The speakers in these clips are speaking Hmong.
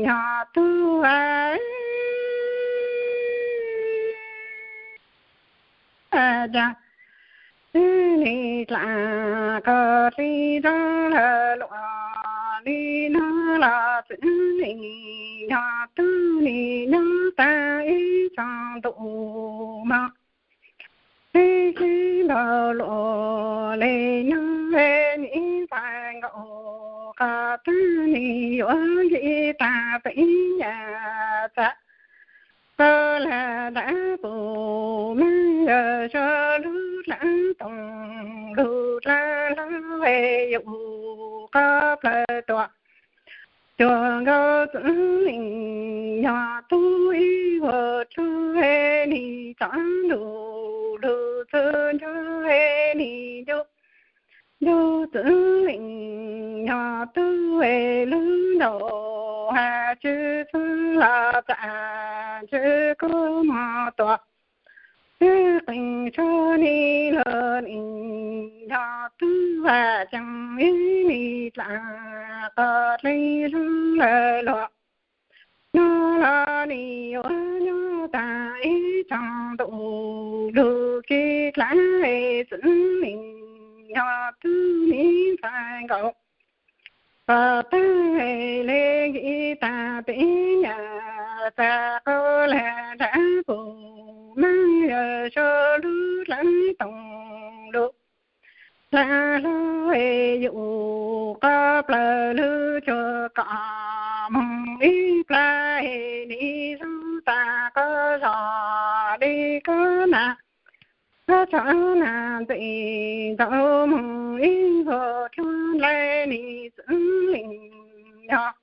yog tub a, cas txwv nim dlaab qhov dlej zoo lawm luaj li no los txwv nim yog tub nim nyob tag ib tsoom ntuj mog. Tib sib ntaus luaj li no, nim ntxhais nkaus qhov twg nim yuav nce tag peb nyab txag qhov lag dab pum meej yawg sua lub dlaab toom lug dlaab hlo yus qhov plawg tuam cuag nkaus txwv nim yog tub ib vuag dlug nim tsob ntuj lug txwv ncuag nim ncu ncu txwv nim yog tub lug ntaus has tsw txwv los txaj tsw kub mog tuam txwv qeej tshuaj nim lug nim yog tub vam ceeb ib nim dlaab qhov dlej zoo lawm luaj no los nim yuav nyob tag ib tsoom ntuj lug kiv dlaab txwv nim yog tub nim ntxhais nkaus qhov tag le nce tag peb nyab txag qhov lag dab pum meej yawg sua lub dlaab toom lug dlaab hlo yus qhov plawg lug cuag kom moog ib plag nim zoo tag qhov zog li koj na. Koj tsob na ntxim ntaus moog ib vuag dlug nlaig nim txwv lim yog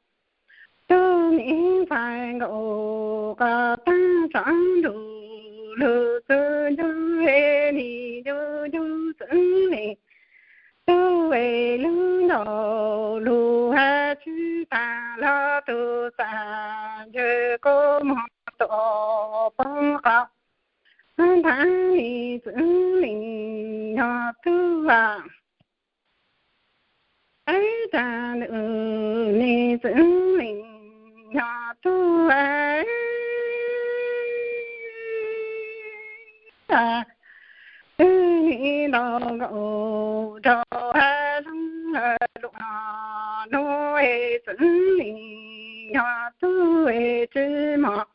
tub nim ntxhais nkaus qhov tag tsob ntuj lug txwv ncuag nim ncu ncu txwv lim tub lug ntaus lug has tsw tag los tug txaj ntswg kub mog tuam poog qhov ntag nim txwv lim yog tub vam Ib tag nws nim txwv lim yog tub a, wb nim ntaus nkaus rau hab zoo lawm luaj no es txwv lim yog tub es tsis mom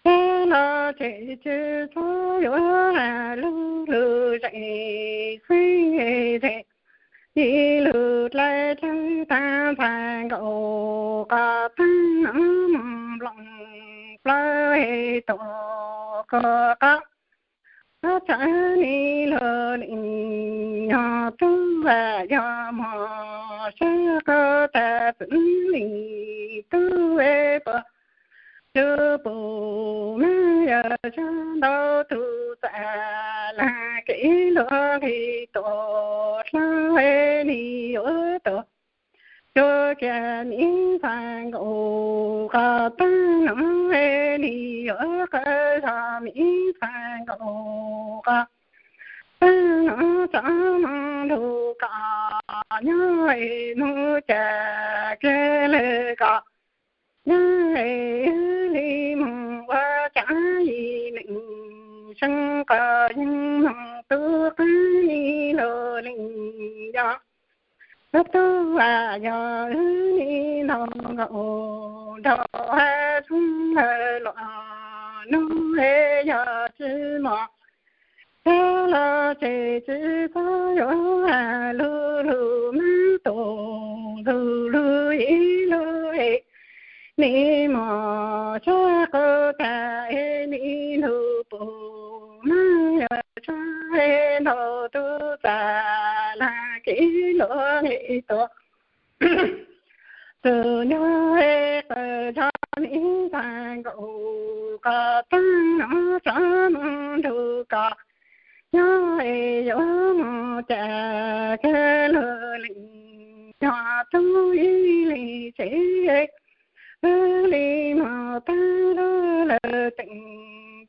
tag los ces tsis txhob yuav lug lug zeem xeeb zeem yim lug dlaim dlaim tag ntxhais nkaus qhov tag no moog nplooj plaws tuam kua qab. Txawm nim lug lim yog tub vam yog mog sab qhov tag txwv lim tub es puas tub pum meej yawg sab ntau tug txaj lag kev luag nqis tuam dlawg nim yuav tuam cuag kiag nim ntxhais nkaus qhov tag no nim yuav qw zog nim ntxhais nkaus qhov tag no txhob moog lug kom nyob es moog cas kiag lawm kom nyob es wb li moog ua cas yim neej seev qhov yeej moog tub qab nim lug lim yog tub vam yog wb nim ntaus nkaus nraug hab zoo lawm luaj no es yog tsis mom tag los ces tsis txhob yuav lug lug mab tuam lug lug yim lug es nim mog sab qhov tag es nim lug pum mab yog sab es ntaus tub txaj lag kev luag nqis tuam txug nyob es qw zog nim ntxhais nkaus qhov tag no txhob moog lug kom nyob es yuav moog cas kiag lug lim yog tub ib leeg tsev wb li moog tag lug lawm teem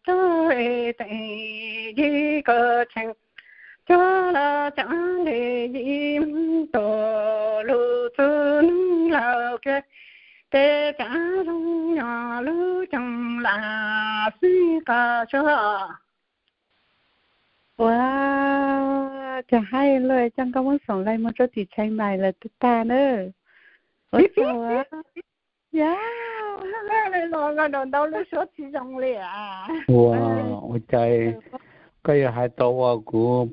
coj es teem yim koj tseem coj los cov le yim moog tuam lug txug nub laug kiag Tes kav zoo yog lub cooj lam xij qas tsuag. Ua, cas haib luaj, coj nkauj Hmoob Xoom Lais mus rau tim Tsheej Maim lawm tag tag na. Ua tsaug, yog, los nkauj Ntaus Ntaub lub suab tsis zoo li. Ua, ua cas koj yuav hais tau ua kuv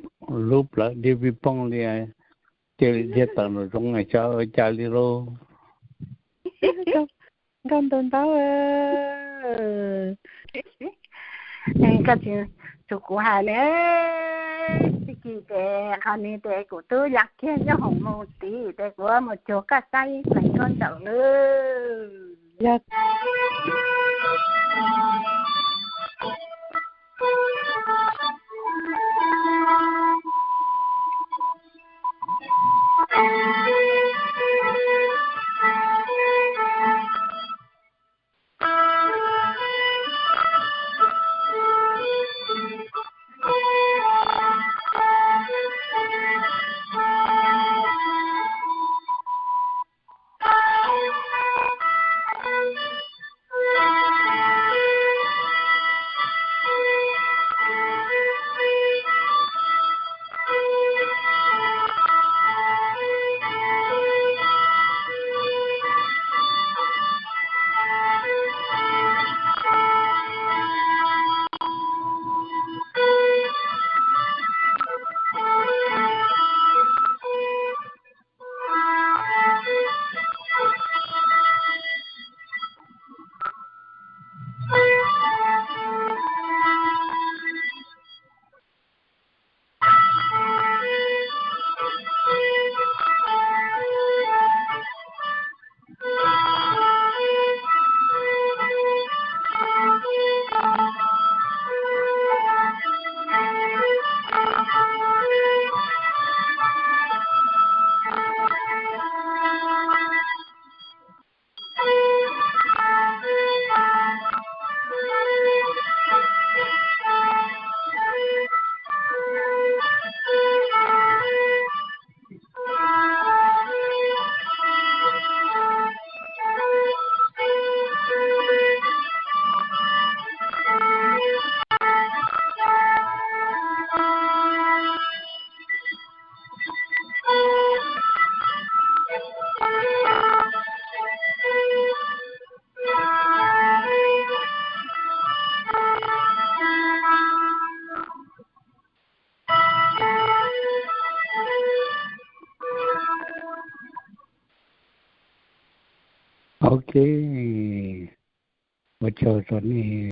lub plawv dib pib pooj li, cia li dhia tawm nraum zoov xyov ua cas li lauj. Nkauj Ntaus Ntaub, koj tsis, tsuas kuv hais ne, txij kiag tes qhov ni tes kuv twb ya kiag nyob hoom mus tid tes kuv mus cuag koj saib ib pleev koj ntaum lawm. Yog Ok, ua tsaug rau nej.